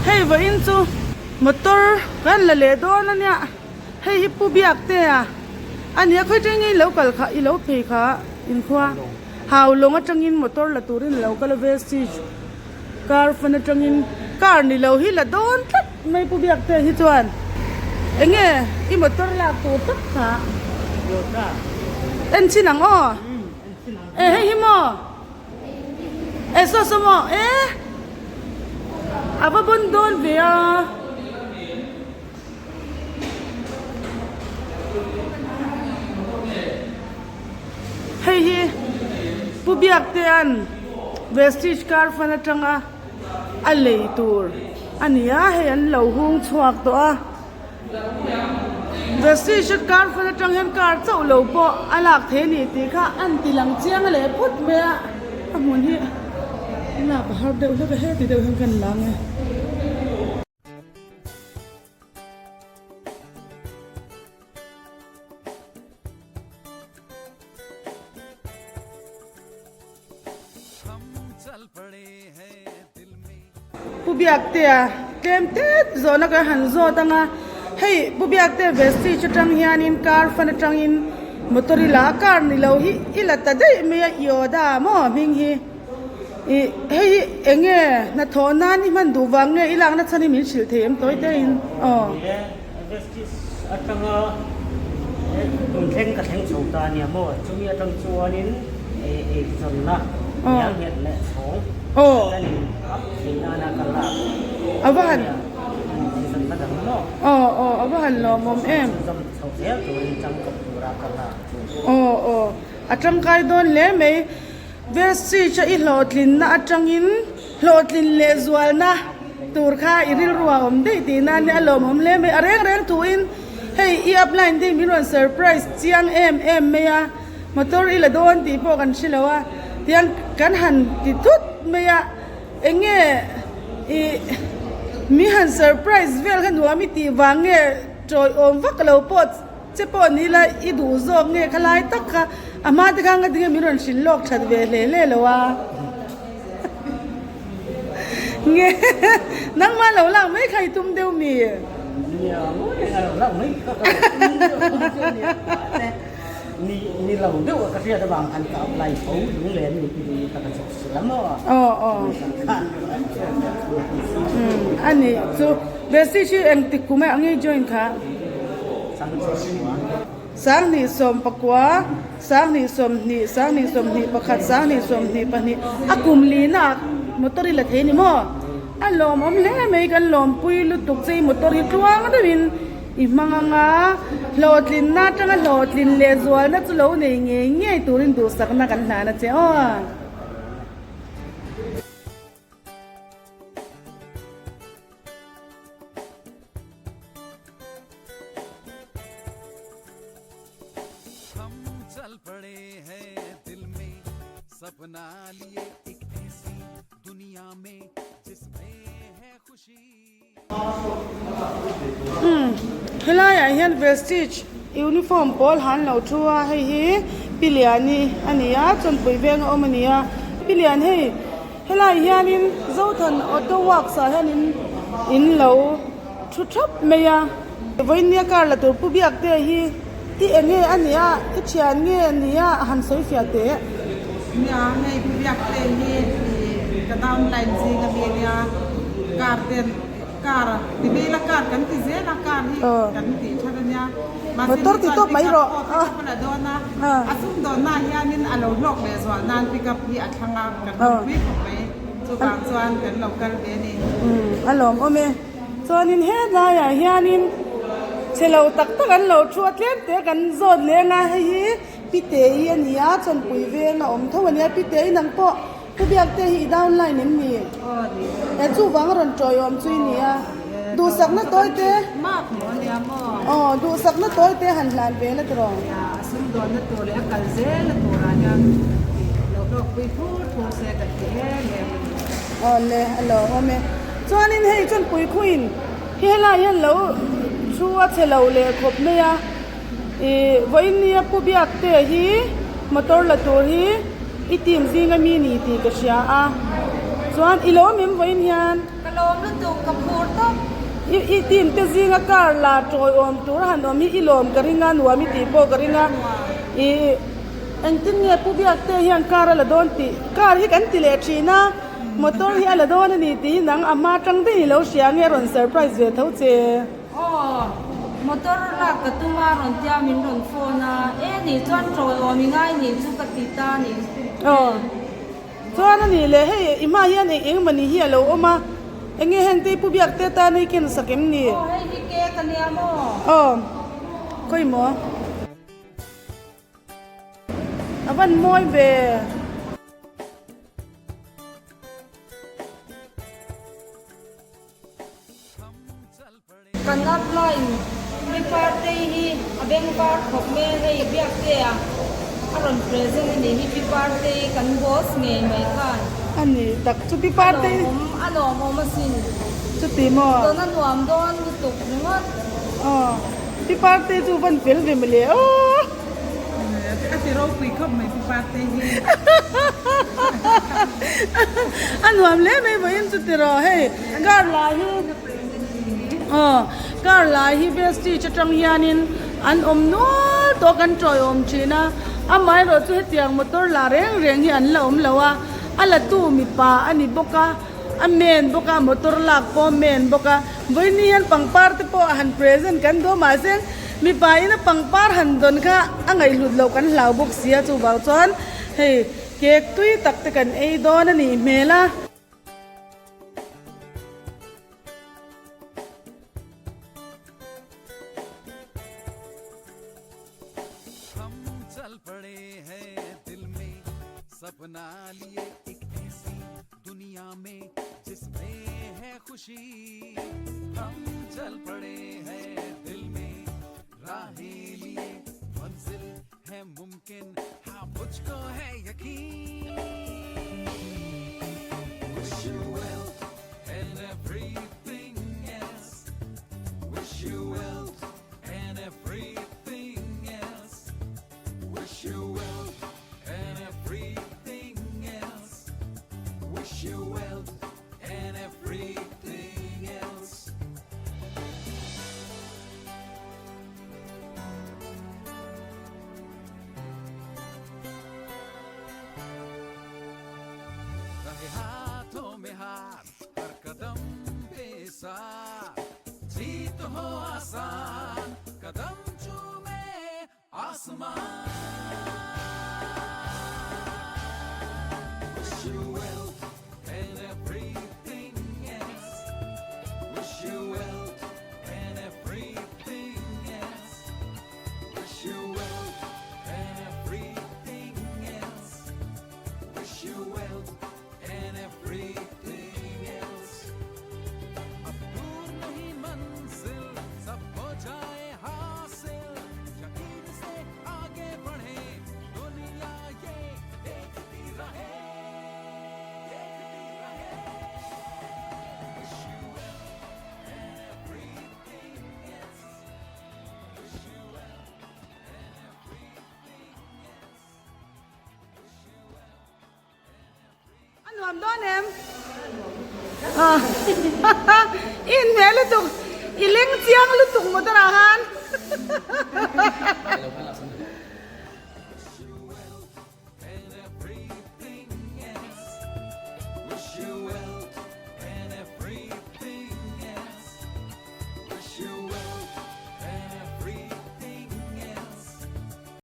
Hei vawiin chu motor kan la leh dawn a nia hei hi pu biak te a a nia khawi teng nge i lo kal kha i lo phei kha inkhua Haulawng atangin motor la turin a lo kal a vestige car fan atangin car ni lo hi la dawn tlat mai pu biak te hi chuan enge i motor lak tur tak kha en chin ang aw e hei hi maw. E saw saw maw e a va bawn dawn ve a. Hei hi Pu Biaktea'n Vestige car fan atanga a lei tur a ni a hei an lo hung chhuak tawh a. Vestige car fan atang hian car chauh lo pawh a lak thei a ni tih kha an ti lang chiang a leh phawt mai a a hmun hi lak a har deuh hlek a heti deuh hian ka la ang e. Pu Biaktea tlem tet zawhna kan han zawt ang a, hei Pu Biaktea Vestige atang hianin car fan atangin motor i la a, car ni lo hi i la ta daih mai a, Yoda maw hming hi ih hei hi eng nge hnathawh nan i hman duh vang nge i lakna chhan hi min hrilh thei em tawi te in aw. Vestige atanga tun thleng ka thleng chho ta ania maw? Chumi atang chuanin eizawnna hnial nghet leh chhawng kan in up thei nana ka lak ania eizawnna dang maw? Aw aw a va han lawmawm em? Chhunzawm chho zel turin tangkawp tura ka lak chu. Aw aw a tangkai dawn hle mai. Vestige a i hlawhtlinna atangin hlawhtlin leh zualna tur kha i rilru a awm daih tih nan nia a lawmawm hle mai. A reng reng thuin hei i upline te hi min rawn surprise chiang em em mai a, motor i la dawn tih pawh kan hre lo a, tiang kan han ti thut mai a, eng nge i mi han surprise vel kha nuam i tih vang nge tawiawm vak lo pawh. Che pawh ni la i duh zawk nge kha lai tak kha a hma te khan ka ti nge min rawn hrilh lawk that ve hle hle lo a nge nangmah lo lak mai kha i tum deuh mi? Nia ngawi a lo lak mai kha ka lo tum deuh chu a nia mahse ni ni lo deuh a ka hriat avang khan ka apply tho lunglen ni ti duh tak a chawk si la maw aw aw a nih chu. Besi hi engtik kum e ange join kha? Sanghnih 11, sanghnih 20, sanghnih 21, sanghnih 22, a kum lina motor hi la thei ni maw? A lawmawm hle mai kan lawmpui lutuk che i motor hi tluang deuhin i hmang ang a, hlawhtlinna atanga hlawhtlin leh zualna chu lo nei ngei ngei turin duhsakna kan hlan a che aw. Umm helaiah hian vestige uniform pawl han lo thu a hei hi pi liani a ni a chawnpui veng a awm a ni a pi lian hei helai hianin zothan auto works ah hianin in lo thu thap mai a vawinia car la tur pu biak te hi i eng nge a nih a i thian nge a nih a a han sawi fiah teh. Nia hei pu biak te hi ih ka downline zing ami ania car ten car ti vela car kan ti zel a car hi kan tih that ania mahse Motor ti tawp mai rawh pick up a la dawn a a sumdawnna ah hianin a lo hlawk leh zual nan pick up hi a thlang a kan lo pui khawp mai chuvang chuan kan lo kal ve a ni. A lawmawm e. Chuanin helaiah hianin chhe lo tak tak an lo thu a tlem te kan zawt leng a hei hi Pitei a ni a chawnpui veng a awm tho a nia Pitei nang pawh Pu Biakte hi i downline em ni? E chuvang a rawn tawiawm chu i ni a duhsakna tawi te aw duhsakna tawi te han hlan ve la tiraw. Aw le a lawmawm e. Chuanin hei chawnpui khuin hi helai hian lo thu a. a chhe lo leh khawp mai a ih vawiin nia pu biak te hi motor la tur hi i team zing ami ni tih ka hria a chuan i lawm em vawiin hian. Ka lawm lutuk ka phur tawp. I i team te zinga car la tawiawm tur a han awm hi i lawm ka ring a nuam i tih pawh ka ring a ih engtin nge pu biak te hian car a la dawn tih car hi kan ti leh thin a motor hi a la dawn a ni tih hi nang a hma tang daih i lo hria nge a rawn surprise ve tho che. Aw motor lak ka tum a rawn tia min rawn phone a e nih chuan tawiawm i ngai nih chu ka ti ta a ni. Aw. Chuan a nih leh hei i hmaah hian eng eng mawni hi a lo awm a, eng nge heng te i pu biak te tan a i ken sak em ni? Aw hei hi cake a nia maw? Aw khawi maw? A van mawi ve. Kan upline mi partei hi a beng var khawp mai a, hei Biakte a a rawn present a nih hi pi partei kan boss ngei mai khan. A ni tak chu pi partei. A lawmawm a lawmawm asin. Chuti maw? Tawn a nuam dawn lutuk ringawt. Aw pi partei chu van fel ve mawle aw. A ti ropui khawp mai pi partei hi. A nuam hle mai vawiin chu tiraw hei car lai hi. Aw car lai hi vestige atang hianin an awm nual tawh kan tawiawm thin a amaherawh chu hetiang motor la reng reng hi an la awm lo a a la tu mipa a ni bawk a a men bawk a motor lak pawh a men bawk a vawiin hian pangpar te pawh a han present kan duh a mahse mipa in a pangpar han dawn kha a ngaihhlut loh kan hlau bawk si a chuvang chuan hei cake tui tak te kan ei dawn a nih hmel a. A nuam dawn em? I inhmeh lutuk, i leng chiang lutuk motor.